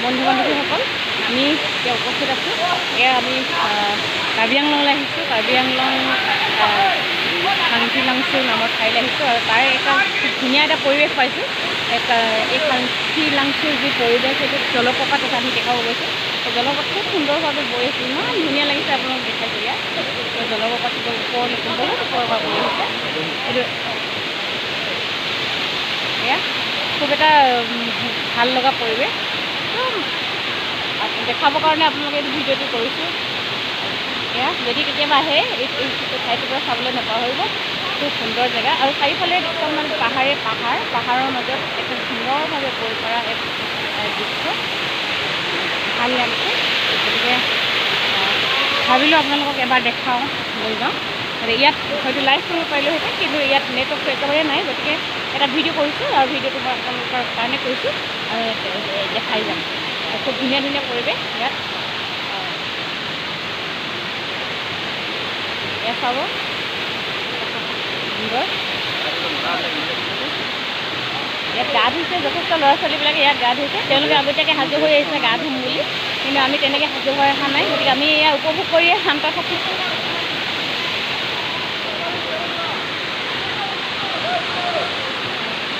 বন্ধু বান্ধৱীসকল, আমি এতিয়া উপস্থিত আছোঁ। এয়া আমি কাৰ্বি আংলঙলৈ আহিছোঁ। কাৰ্বি আংলং খাংথিলাংচু নামৰ ঠাইলৈ আহিছোঁ আৰু তাৰ এটা খুব ধুনীয়া এটা পৰিৱেশ পাইছোঁ। এই খাংথিলাংচুৰ যি পৰিৱেশ, সেইটো জলপ্ৰপাত এটা আমি দেখাব গৈছোঁ। এই জলপ্ৰপাত খুব সুন্দৰভাৱে বৈ আছে, ইমান ধুনীয়া লাগিছে। আপোনালোক দেখাইছোঁ। ইয়াত এই জলপ্ৰপাতটো ওপৰলৈকে, বহুত ওপৰৰ পৰা বৈ আহিছে। এইটো এয়া খুব এটা ভাল লগা পৰিৱেশ। একদম দেখাবৰ কাৰণে আপোনালোকে এইটো ভিডিঅ'টো কৰিছোঁ। এয়া যদি কেতিয়াবা আহে, এই ঠাইটুকুৰা চাবলৈ নাপাহৰিব। খুব সুন্দৰ জেগা আৰু চাৰিওফালে একদম মানে পাহাৰে পাহাৰ, পাহাৰৰ মাজত একদম সুন্দৰভাৱে বৈ পৰা এক দৃশ্য, ভাল লাগিছে। গতিকে ভাবিলোঁ আপোনালোকক এবাৰ দেখাওঁ, লৈ যাওঁ। গতিকে ইয়াত হয়তো লাইভ কৰিব পাৰিলোহেঁতেন, কিন্তু ইয়াত নেটৱৰ্কটো একেবাৰে নাই। গতিকে এটা ভিডিঅ' কৰিছোঁ আৰু ভিডিঅ'টো মই আপোনালোকৰ কাৰণে কৰিছোঁ আৰু দেখাই যাম। আৰু খুব ধুনীয়া ধুনীয়া পৰিৱেশ ইয়াত। এয়া চাব, সুন্দৰ। ইয়াত গা ধুইছে যথেষ্ট ল'ৰা ছোৱালীবিলাকে, ইয়াত গা ধুইছে। তেওঁলোকে আগতীয়াকৈ সাজু হৈ আহিছে গা ধুম বুলি, কিন্তু আমি তেনেকৈ সাজু হৈ অহা নাই। গতিকে আমি এয়া উপভোগ কৰিয়ে শান্ত থাকিছোঁ।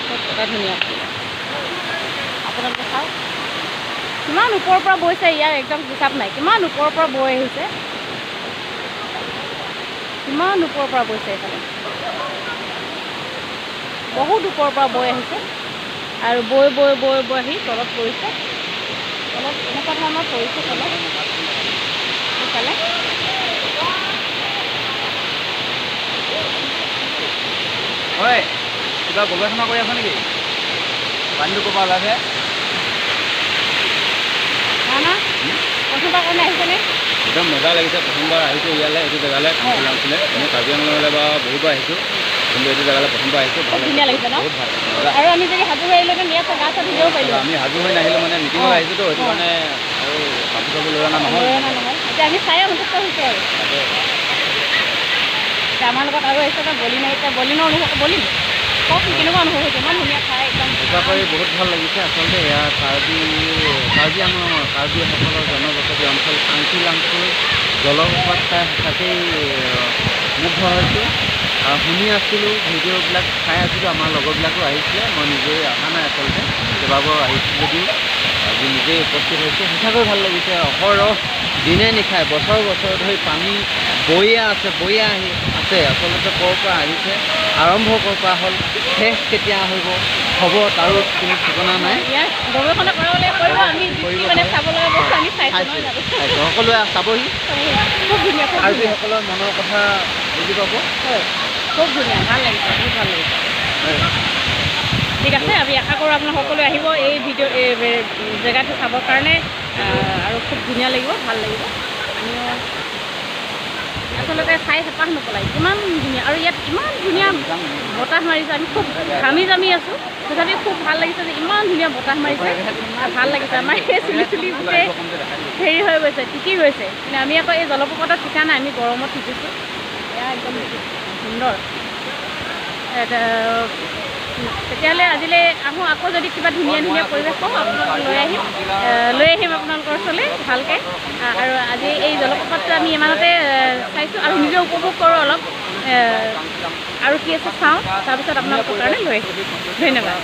খুব এটা ধুনীয়া পৰিৱেশ, আপোনালোকে চাওক। কিমান ওপৰৰ পৰা বৈছে, ইয়াৰ একদম হিচাপ নাই। কিমান ওপৰৰ পৰা বৈ আহিছে, কিমান ওপৰৰ পৰা বৈছে। এইফালে বহুত ওপৰৰ পৰা বৈ আহিছে আৰু বৈ বৈ বৈ বৈ আহি তলত পৰিছে। তলত এনেকুৱা ধৰণৰ পৰিছে তলত সেইফালে। হয়, কিবা গৱেষণা কৰি আছা নেকি? পানীটো ক'ৰ পৰা ওলাইছে? না না, প্ৰথমবাৰ কাৰণে আহিছেনে? একদম মজা লাগিছে। প্ৰথমবাৰ আহিছোঁ ইয়ালৈ, এইটো জেগালৈ, কাঞ্চনলাংচুলৈ। এনেই কাৰ্বি আংলঙলৈ বাৰু বহুতবাৰ আহিছোঁ, কিন্তু এইটো জেগালৈ প্ৰথমবাৰ আহিছোঁ। ভাল খুব ধুনীয়া লাগিছে ন? বহুত ভাল, মজা। আৰু আমি যদি সাজু হৈ আহিলোহেঁতেন, ইয়াত গা চা ধুই যাব পাৰিলোঁ। আমি সাজু হৈ নাহিলোঁ, মানে মিটিঙলৈ আহিছোঁতো, সেইটো কাৰণে আৰু কাপোৰ চাপোৰ লৈ অনা নহ'ল। লৈ অনা নহ'ল। এতিয়া আমি চাই সন্তুষ্ট হৈছোঁ আৰু। তাকে। এতিয়া আমাৰ লগত আৰু আহিছে এটা বলিন আহিছে। বলিনৰ অনুভৱ, বলিন, কওকচোন, কেনেকুৱা অনুভৱ হৈছে? ইমান ধুনীয়া ঠাই একদম। সঁচাকৈ বহুত ভাল লাগিছে। আচলতে এয়া কাৰ্বি আংলঙৰ কাৰ্বিসকলৰ জনবসতি অঞ্চল কাংচিলাংচুৰ জলপ্ৰপাত চাই সঁচাকেই মুগ্ধ হৈছোঁ। আৰু শুনি আছিলোঁ, ভিডিঅ'বিলাক চাই আছিলোঁ, আমাৰ লগৰবিলাকো আহিছিলে। মই নিজেই অহা নাই আচলতে, কেইবাবাৰো আহিছোঁ যদিও আজি নিজেই উপস্থিত হৈছোঁ। সঁচাকৈ ভাল লাগিছে। অহৰহ দিনে নিশাই বছৰ বছৰ ধৰি পানী বৈয়ে আছে, বৈয়ে আহি আছে। আচলতে ক'ৰ পৰা আহিছে, আৰম্ভ ক'ৰ পৰা হ'ল, শেষ কেতিয়া হ'ব তাৰো কোনো ঠিকনা নাই। ইয়াৰ গৱেষণা কৰাবলৈ কৰিব আমি কৰিব যিখিনি মানে পাৰে। চাব লগা বস্তু আমি চাইছোঁ, চাইছোঁ নহয় জানো? চাইছোঁ। সকলোৱে চাবহি। খুব ধুনীয়া, খুব ধুনীয়া। কাৰ্বিসকলৰ মনৰ কথা বুজি পাব। হয়, খুব ধুনীয়া, ভাল লাগিছে, বহুত ভাল লাগিছে। ঠিক আছে, আমি আশা কৰোঁ আপোনালোক সকলোৱে আহিব এই ভিডিঅ' এই জেগাটো চাবৰ কাৰণে আৰু খুব ধুনীয়া লাগিব, ভাল লাগিব। আমিও আচলতে চাই হেঁপাহ নপলায়, ইমান ধুনীয়া। আৰু ইয়াত ইমান ধুনীয়া বতাহ মাৰিছে, আমি খুব ঘামি জামি আছোঁ, তথাপিও খুব ভাল লাগিছে যে ইমান ধুনীয়া বতাহ মাৰিছে আৰু ভাল লাগিছে। আমাৰ এই চুলি চুলি গোটেই হেৰি হৈ গৈছে, তিতি গৈছে, কিন্তু আমি আকৌ এই জলপ্ৰপাতত তিতা নাই, আমি গৰমত তিতিছোঁ। এয়া একদম সুন্দৰ। তেতিয়াহ'লে আজিলৈ আহোঁ। আকৌ যদি কিবা ধুনীয়া ধুনীয়া পৰিৱেশ পাওঁ, আপোনালোকক লৈ আহিম আপোনালোকৰ ওচৰলৈ ভালকৈ। আৰু আজি এই জলপ্ৰপাতটো আমি ইমানতে চাইছোঁ আৰু নিজে উপভোগ কৰোঁ অলপ আৰু কি আছে চাওঁ, তাৰপিছত আপোনালোকৰ কাৰণে লৈ আহিম। ধন্যবাদ।